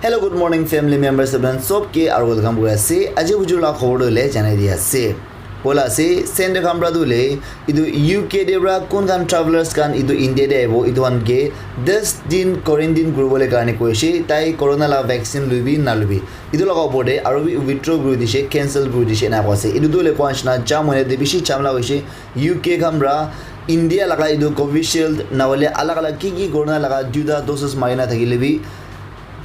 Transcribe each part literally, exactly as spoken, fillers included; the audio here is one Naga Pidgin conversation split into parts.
Hello, good morning, family members, everyone. Sob ke aru welcome kuri ase. Aji bujur la khobor tu le janai di ase. Bola ase, center khan pra tu le, itu U K de pra kun khan travelers khan itu India de aibo, itu khan ke das din quarantine kuribole karne koise, tai corona la vaccine lubi na lubi. Itu laga opor de aru bi withdraw kuri dishe, cancel kuri dishe ena koise. Itu tu le koa nishina jam hoine de bishi jhamla hoise. U K khan pra India laga itu Covishield na hole alag alag ki ki corona laga duita doses mari na thakile bi,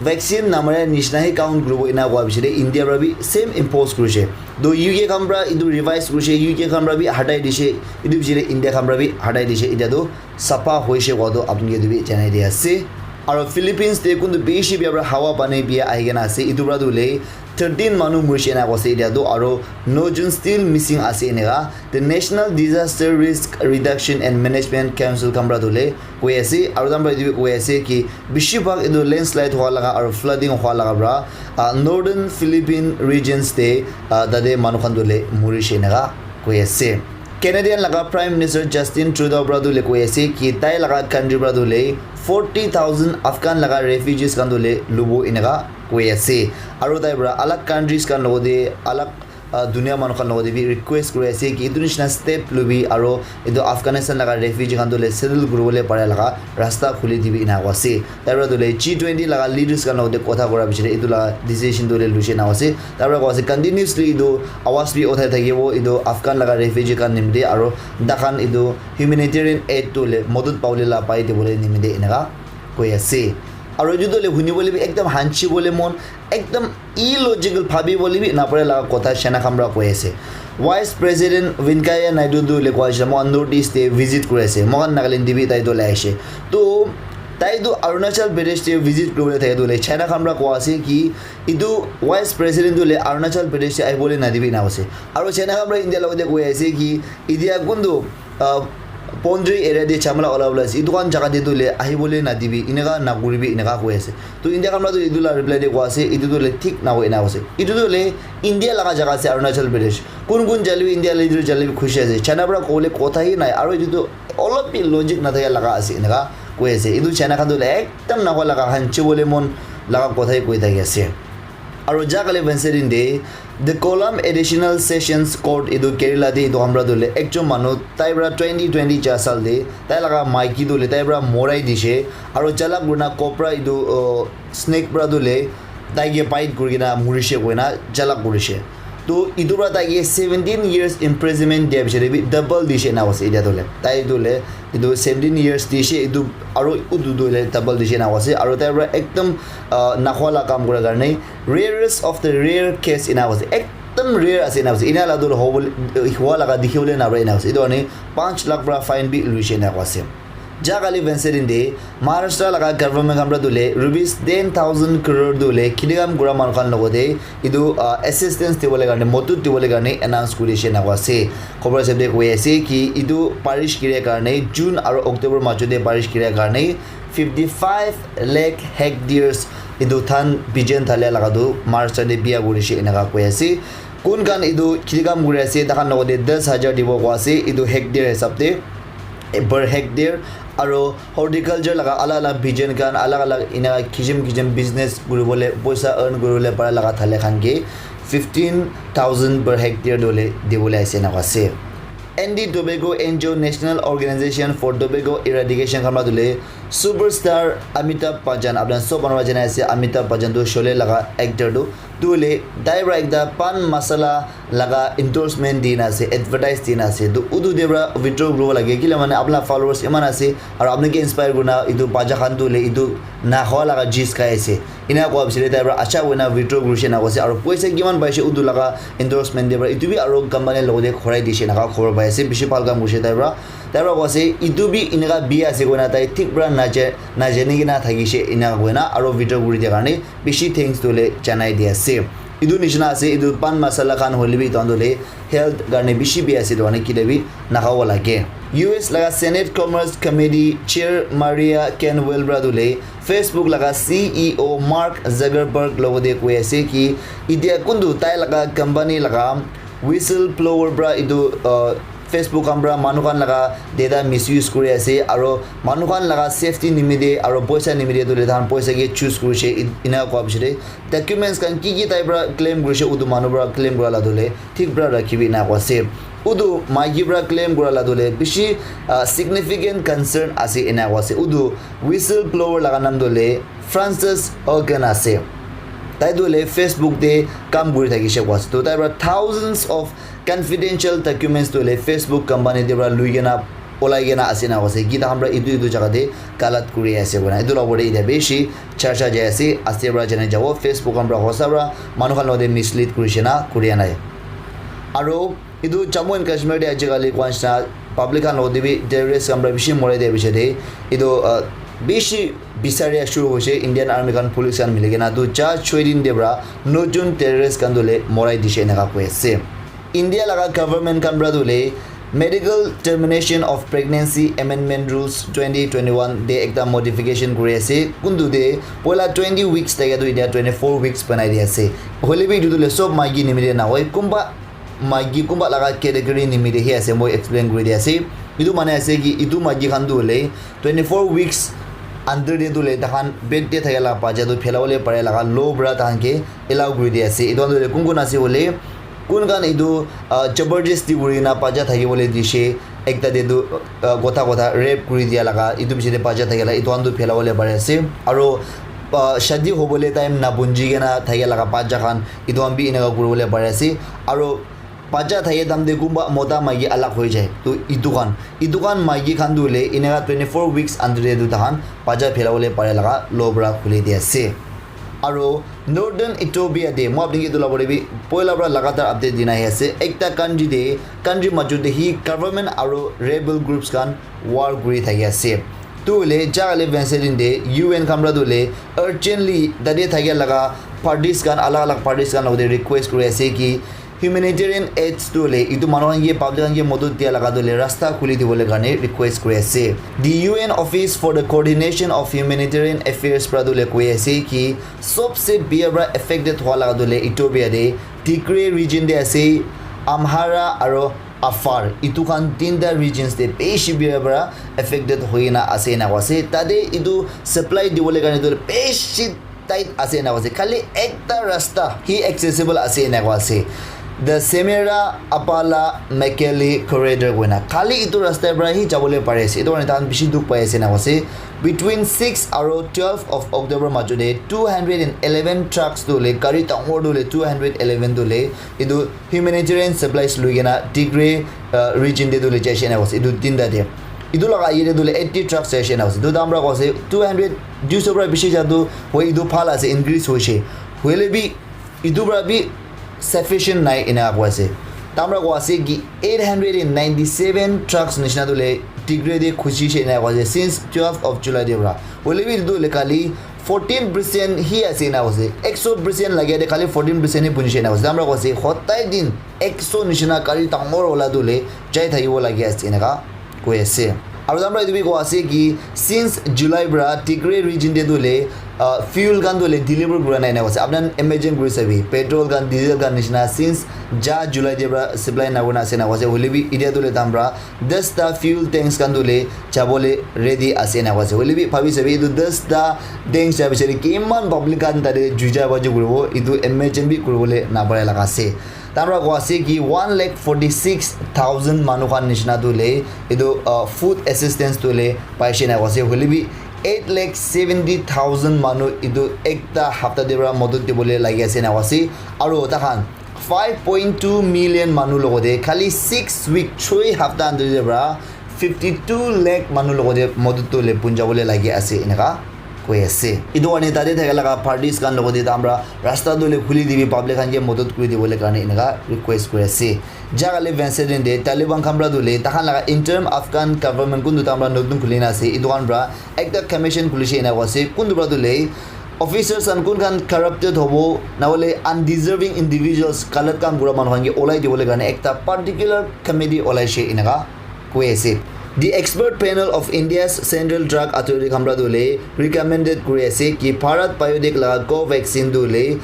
vaccine namare nishina he count kuribo ena koa bichire India pra bi same impose kurishe. To U K khan pra etu revise kurishe, U K khan pra bi hatai dishe, etu bichire India khan pra bi hatai dishe. Etia to sapa hoishe koa to apni ke etu bi janai di ase. Aro Philippines te kuntu bishi bia pra hawa pani bia ahi kena ase. Etu pra tu le thirteen manu murishe ena koa ase etia to, aro no jon still missing ase eneka. The National Disaster Risk Reduction and Management Council khan pra tu le koi ase, aro tahan pra etu bi koi ase ki bishi bhag etu landslide hua laga aro flooding hua laga pra, ah, northern Philippine regions te, ah, tate manu khan tu le murishe eneka koi ase. Canadian laga Prime Minister Justin Trudeau pra tu le koi ase ki tai laga country pra tu le forty thousand Afghan laga refugees khan tu le lubo eneka koi ase. Aro tai pra alag countries khan logote alag ah, dunia manu khan logote bi request kuri ase ki etu nishina step lubi aro etu Afghanistan laga refugee khan tu le settle kuribole pare laga rasta khuli dibi ena koa ase. Tai pra tu le G twenty laga leaders khan logote kotha kura bichire etu laga decision tu le luishe ena koa ase. Tai pra koa ase continuously etu awaz bi uthai thakibo etu Afghan laga refugee khan nimite aro takhan etu humanitarian aid tu le modot pabole la pai dibole nimite eneka koi ase. Aro etu tu le hunibole bi ekdam hanchibole mon ekdam illogical bhabi bole bi napare laga kotha China khan pra koi ase. Vice President Venkaiah Naidu tu le koi ase, moikhan North East te visit kuri ase, moikhan Nagaland te bi tai tu le aise. To tai tu Arunachal Pradesh te visit kuri thake tu le China khan pra koi ase ki etu Vice President tu le Arunachal Pradesh te ahibole nadibi ena ase. Aro China khan pra India logote koi ase ki etia kuntu ah, boundary area te jhamela ola ola ase, etu khan jaga te tu le ahibole nadibi, eneka nakuribi, eneka koi ase. To India khan pra tu etu la reply te koi ase, etu tu le thik nahoi ena koi ase. Etu tu le India laga jaga ase Arunachal Pradesh. Kun kun jale bi India leader jale bi khushi ase. China pra kobole kotha hi nai. Aro etu tu olop bi logic nathaka laga ase, eneka koi ase. Etu China khan tu le ekdam nahoi laga hanchibole mon laga kotha hi koi thaki ase. Aro ja kali Wednesday din te, the Kollam Additional Sessions Court etu Kerala te etu khan pra tu le ekjon manu tai pra twenty twenty cha sal te tai laga maiki tu le tai pra morai dishe. Aro jalak kurina cobra etu, uh, snake pra tu le tai ke bite kuri kena murishe koina jalak kurishe. To etu pra tai ke seventeen years imprisonment dia bichire bi double dishe ena koa ase etia tu le. Tai tu le etu seventeen years dishe etu aro utu tu le double dishe ena koa ase. Aro tai pra ekdam, ah, nakhwa la kam kura karne rarest of the rare case ena koa ase. Ekdam rare ase ena koa ase. Ena la tu hobole, hua laga dikhibole napare ena koa ase. Etu karne panch lakh pra fine bi luishe ena koa ase. Ja kali Wednesday din te Maharashtra laga government khan pra tu le rupees ten thousand crore tu le kheti kam kura manu khan logote etu, ah, assistance dibole karne, modot dibole karne announce kurishe ena koa ase. Khobor hisab te koi ase ki etu barish giria karne, June aro October majot te barish giria karne fifty five lakh hectares etu dhan bijan thalia laga tu Maharashtra te biya kurishe eneka koi ase. Kun khan etu kheti kam kuri ase, takhan logote das hajar dibo koi ase, etu hectare hisab te, eh, per hectare. Aro horticulture laga alag alag bijan khan, alag alag ena kisim kisim business kuribole, poisa earn kuribole para laga thale khan ke fifteen thousand per hectare dole dibole ase ena koi ase. Anti Tobacco N G O, National Organization for Tobacco Eradication khan pra tu le superstar Amitabh Bachchan, apni khan sob manu pra janai ase, Amitabh Bachchan tu Sholay laga actor tu, tu le tai pra ekta pan masala laga endorsement dina ase, advertise dina ase. To utu te pra withdraw kuribo lage, kile mane apna followers iman ase, aro apni ke inspire kurina etu bacha khan tu le etu nakhwa laga cheese khai ase. Ena koa bichire tai pra acha hoina withdraw kurishe ena koise, aro poisa kiman paishe utu laga endorsement te pra, etu bi aro company logote khorai dishe ena khobor pai ase, bishi bhal kam kurishe tai pra. Tai pra koise etu bi eneka biya ase koina tai thik pra naja-, najani kena thakishe ena koina aro withdraw kuri dia karne bishi thanks tu le janai di ase. Etu nishina ase, etu pan masala khan hoile bi etu khan tu le health karne bishi biya ase, etu karne kile bi nakhabo lage. U S laga Senate Commerce Committee Chair Maria Canwell pra tu le Facebook laga C E O Mark Zuckerberg logote koi ase ki etia kuntu tai laga company laga whistleblower pra etu, uh, Facebook khan pra manu khan laga data misuse kuri ase, aro manu khan laga safety nimite aro poisa nimite tu le tahan poisa ke choose kurishe. Ina koa pichete documents khan ki ki tai pra claim kurishe, utu manu pra claim kura la tu le thik pra rakhibi ina koa ase. Utu maiki pra claim kura la tu le bishi, ah, significant concern ase ina koa ase. Utu whistleblower laga nam tu le Frances Hogan ase. Tai tu le Facebook te kam kuri thakishe koa ase. To tai pra thousands of confidential documents tu le Facebook company te pra lui kena olai kena ase na ase ki tahan pra itu itu jaga te galat kuri ase koina itu la opor te ite bishi charcha jai ase. Aste pra jane jabo, Facebook khan pra hosa pra manu khan logote mislead kuri shena kuri anai. Aro itu Jammu and Kashmir te ajikali kwan shina public khan logote bi terrorist khan pra bishi morai dia bishi te itu, uh, bishi bisaria shuru hoise. Indian army khan, police khan mili kena tu cha choi din te pra nojun terrorist khan tu le morai dishe eneka koi ase. India laga government khan pra tu le Medical Termination of Pregnancy Amendment Rules twenty twenty-one te ekta modification kuri ase. Kuntu te poila twenty weeks thake tu etia twenty-four weeks banai di ase. Hoile bi etu tu le sob maiki nimite na hoi, kumba maiki kumba laga category nimite he ase, moi explain kuri di ase. Etu mane ase ki etu maiki khan tu hoile twenty-four weeks under te tu le tahan bed te thake la bacha tu phelawole pare laga law pra tahan ke allow kuri di ase. Etu khan tu hoile kun kun ase hoile, kun khan etu, ah, jabardasti kuri na bacha thakibole dishe, ekta te tu, ah, kotha kotha rape kuri dia laga, etu piche te bacha thake la, etu khan tu phelawole pare ase. Aro, ah, shadi hobole time na bunji kena thake laga bacha khan, etu khan bi eneka kuribole pare ase. Aro bacha thake time te kunba mota maiki alag hoi jai. To etu khan, etu khan maiki khan tu hoile eneka twenty-four weeks under te tu tahan bacha phelawole pare laga law pra khuli di ase. Aro Northern Ethiopia te, moi apni ke etu la opor te bi poila pra lagatar update dina ahi ase. Ekta country te, country majot te hi government aro rebel groups khan war kuri thaki ase. Tu hoile jagale Wednesday din te U N khan pra tu hoile urgently tate thake laga parties khan, alag alag parties khan logote request kuri ase ki humanitarian aids tu hoile etu manu khan ke, public khan ke madad dia laga tu hoile rasta khuli dibole karne request kuri ase. The U N Office for the Coordination of Humanitarian Affairs pra tu hoile koi ase ki sobse biya pra affected hua laga tu hoile Ethiopia te Tigray region te ase, Amhara aro Afar, etu khan tinta regions te bishi biya pra affected hoi na ase ena koa ase. Tate etu supply dibole karne tu bishi tight ase ena koa ase. Khali ekta rasta hi accessible ase ena koa ase. The Semera Apala Mekelle Corridor koina. Khali etu rasta pra hi jabole pare ase. Etu karne tahan bishi dukh pai ase ena koa ase. Between six aro twelve of October majot te two hundred and eleven trucks tu hoile, gari dangor tu hoile two hundred eleven tu hoile, etu humanitarian supplies lui kena Tigray, uh, region te tu le jaise ena koise. Etu tinta te, etu laga age te tu le eighty trucks jaise ena koise. Etu tahan pra koise two hundred, duiso pra bishi ja tu hoi, etu bhal ase, increase hoise. Hoile bi etu pra bi sufficient nai ena koise. Tahan pra koise ki eight hundred and ninety-seven trucks nishina tu le Tigray te khusishe ena koise since twelve of July te pra. Hoile bi etu tu le khali fourteen percent hi ase ena koise. Ekso percent lage te khali fourteen percent hi bunise ena koise. Tahan pra koise, hotai din ekso nishina gari dangor wala tu le jai thakibo lage ase eneka koi ase. Aro tahan pra etu bi koa ase ki since July pra Tigray region te tu le, uh, fuel khan tu le deliver kura nai ena koise. Apni khan imagine kuri sabi, petrol khan, diesel khan nishina since ja July te pra supply na kurina ase ena koise. Hoile bi etia tu le tahan pra dasta fuel tanks khan tu le jabole ready ase ena koise. Hoile bi bhabi sabi, etu dasta tanks ja bichari kiman public khan tate juja baji kuribo, etu imagine bi kuribole napare laga ase. Tahan pra koa ase ki one lakh forty-six thousand manu khan nishina tu le etu, uh, food assistance tu le paise ena koa ase. Hoile bi eight lakh seventy thousand manu etu ekta hapta te pra madad dibole lagi ase ena koa ase. Aro tahan five point two million manu logote khali six week, choi hapta under te pra fifty-two lakh manu logote madad tu le punjabole lagi ase eneka koi ase. Etu karne tate thaka laga parties khan logote tahan pra rasta tu le khuli dibi, public khan ke madad kuri dibole karne eneka request kuri ase. Jagale Wednesday din te Taliban khan pra tu le tahan laga interim Afghan government kuntu tahan pra notun khuli na ase, etu khan pra ekta commission khulishe ena koa ase. Kuntu pra tu le officers khan kun khan corrupted hobo, na hole undeserving individuals, galat kam kura manu khan ke olai dibole karne ekta particular committee olaishe eneka koi ase. The expert panel of India's Central Drug Authority khan pra tu le recommended kuri ase ki Bharat Biotech laga Covaxin tu le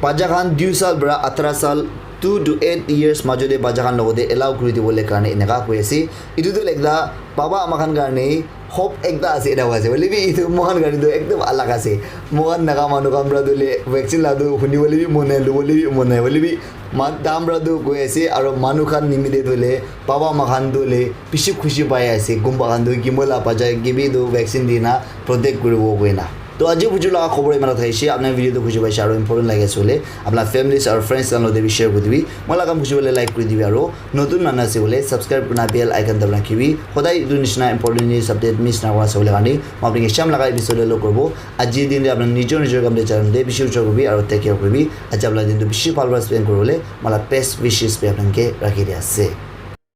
bacha khan dui sal pra athara sal two to eight years majo te bacha khan logote allow kuri dibole karne eneka koi ase. Etu tu ekta baba ama khan karne hope ekta ase, eta koi ase. Hoile bi etu moikhan karne tu ekdum alag ase. Moikhan Naga manu khan pra tu le vaccine la tu huni bole bi mon nai, lubole bi mon nai. Hoile bi ma-, dam pra tu koi ase, aro manu khan nimite tu le baba ama khan tu le bishi khushi pai ase. Gumba khan tu kimoi la bacha ke bi tu vaccine dina protect kuribo koina. To aji bujur laga khobor imana thaishe, apna video tu khushi paishe aro important lage ase hoile, apna families aro friends khan logote bi share kuri dibi. Moi laga kam khushi hoile like kuri dibi aro notun manu ase hoile subscribe kurna bell icon dabana rakhibi. Hodai etu nishina important news update miss na kura ase hoile karne, moi apni ke sham laga episode te log koribo. Aji din te apna nijor nijor kam te jai kena bishi enjoy kuribi aro take care kuribi. Aji apna din tu bishi bhal para spend kuribole moi la best wishes bi apna ke rakhi di ase.